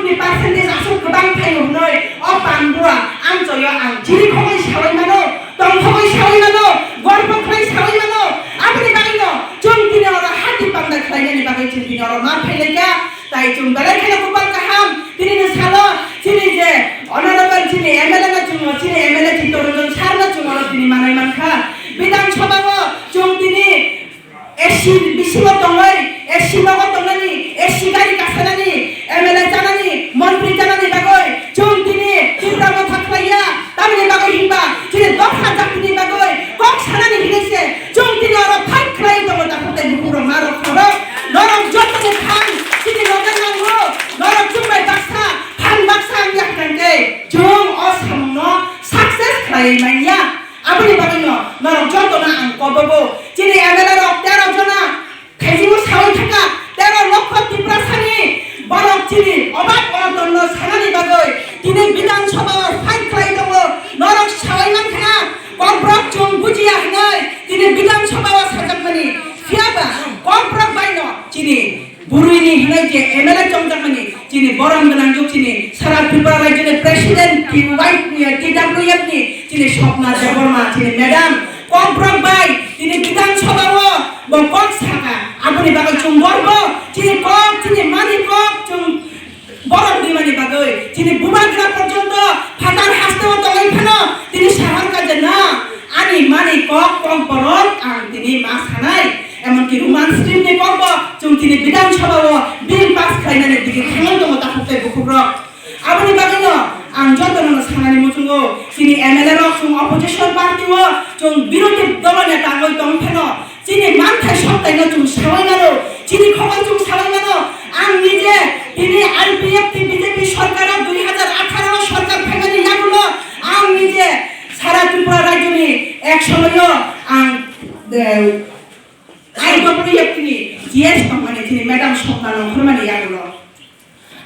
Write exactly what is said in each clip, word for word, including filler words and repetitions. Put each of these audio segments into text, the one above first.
Ni percentage aswk kwbang phaio hwnwi o panbua amchoyo ang chiri khogwi sawi mano, tong khogwi sawi mano, gorbo khogwi sawi mano. Aboni bagwino chwng tini oro hati panda khlainani bagwi chwng tini oro ma phailaikha. Tai chwng belai kheno kwbang kaham tini ni salo chini je honorable chini M L A no chwng chini M L A Chittaranjan sir no chwng oro tini manwi mankha. Bidhan Sabha o chwng tini A C bisingo tongwi, A C nogo tongnani, A C gari kasanani, M L A chanani, montri chanani bagwi chwng tini Tipra motha khlaiya. Tamni bagwi hinba chini dopha jatini bagwi kok sanani hinwi se chwng tini oro fight khlai tongo takhuk tei bukhuk rok ma rok khorok. Norok jotoni phan chini loge nango, norok chwng bai baksa phan baksa wngya hwnkhe chwng o samungno success khlaiwi manya. Aboni bagwino norok jotono ang kobogo. Chini M L A rok tero jona khaisingo sawi thangkha, tero lokho Tiprasani borok chini obak onotonno sanani bagwi tini Bidhan Sabha o fight khlai tongo. Norok sawi mankha na, Kokborok chwng bujiya hwnwi tini Bidhan Sabha o sajakmani. Phiyaba Kokborok baino chini Bwrwini hinwi je M L A chongjakmani, chini borom gwnang juk chini sara Tripura rajyoni president T Y, T W F ni chini Swapna Debbarma chini madam, Kokborok bai chini Bidhan Sabha o bo kok saka, aboni bagwi chwng gorbo, chini kok, chini mani kok, chwng borom rimani bagwi, chini bubagra porjonto phatar haste o tongwi phano tini sahar ka je na, ani mani kok, Kokborok ang tini ma sanai. Emonki Roman stream ni kokbo chwng chini Bidhan Sabha o bill pass khlainani digi thangwi tongo takhuk tei bukhuk rok. Aboni bagwino ang jotono no sanani muchungo chini M L A rok chwng opposition party o chwng birodhi dolo neta wngwi tong phano chini manthai soktai no chwng sawi mano, chini khobor chwng sawi mano. Ang nije tini I P F T B J P sorkar o dui hazar atharo o sorkar phaimani yagulo ang nije sara Tripura rajyoni ek somoyo ang, eh, I W F T ni G S tongmani chini madam Swapna Debbarmani yagulo.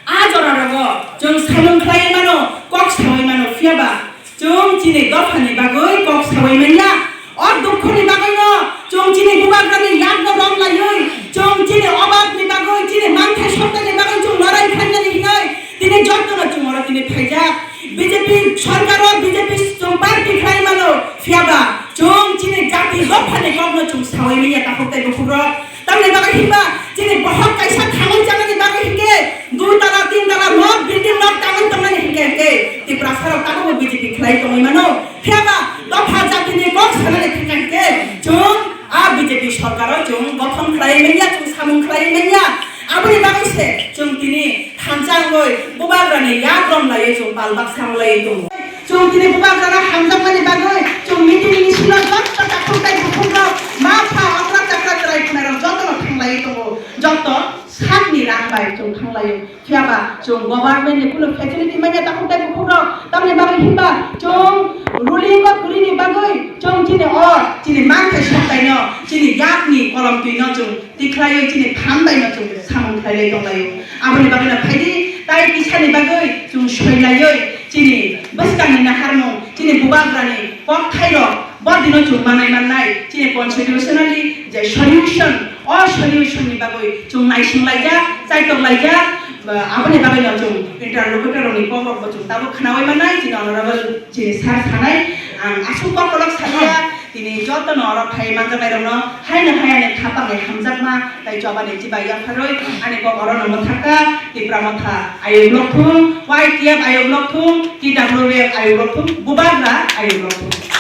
A jora rogo chwng samung khlai mano, kok sawi mano, phiyaba chwng chini dophani bagwi kok sawi manya. O dukhoni bagwino chwng chini bubagrani yakno rom laiwi, chwng chini obabni bagwi, chini manthai soktaini bagwi chwng lorai khlainani hinwi tini jotono chwng oro tini phaijak. B J P sorkaro B J P chwng party khlai mano, phiyaba chwng chini jati dophani kokno chwng sawi manya takhuk tei bukhukrok. Tamni bagwi hinba chini bohok kaisa thangwi chanani bagwi hinkhe dui tala, tin tala nok, building nok tangwi tongnani hinkhe, hinkhe Tiprasarok tabukbo B J P khlai tongwi mano. Phiyaba dopha jatini kok sanani thangkha hinkhe chwng a B J P sorkaro chwng gothon khlai manya, chwng samung khlai manya. Aboni bagwi se chwng tini thansa wngwi bubagrani yak rom laiwi chwng pal baksa wng laiwi tongo. Chwng tini bubagrano hamjakmani bagwi chwng meeting ni sino joto takhuk tei bukhukrok, ma pha, okra chakra chwrai khwnairok jotono thanglaiwi tongo. Joto sakni rang bai chwng thanglaio. Phiyaba chwng government ni kunu facility manya takhuk tei bukhukrok. Tamni bagwi hinba chwng ruling o kwrwini bagwi chwng chini o chini manthai soktaino chini yakni kolom twino chwng tikhlaiwi chini phan baino chwng samung khlailai tonglaio. Aboni bagwino phaidi tai kisani bagwi chwng soilaiwi chini bwskangni naharmung, chini bubagrani kokthairok bo dino chwng manai mannai, chini constitutionally je solution, o solution ni bagwi chwng naising laijak, chaitok laijak, ba, aboni bagwino chwng interlocutor rokni kokrokbo chwng tabuk khnaui mannai, chini honorable chini sir sanai, ang aswk kokolok salia, tini jotono oro phai manjaknairokno haino hai ani khapangni hamjakma tei chobani chibai yapharwi ani kok orono mwthakha, Tipra Motha ayuk lokthung, Y T F ayuk lokthung, T W F ayuk lokthung, bubagra ayuk lokthung.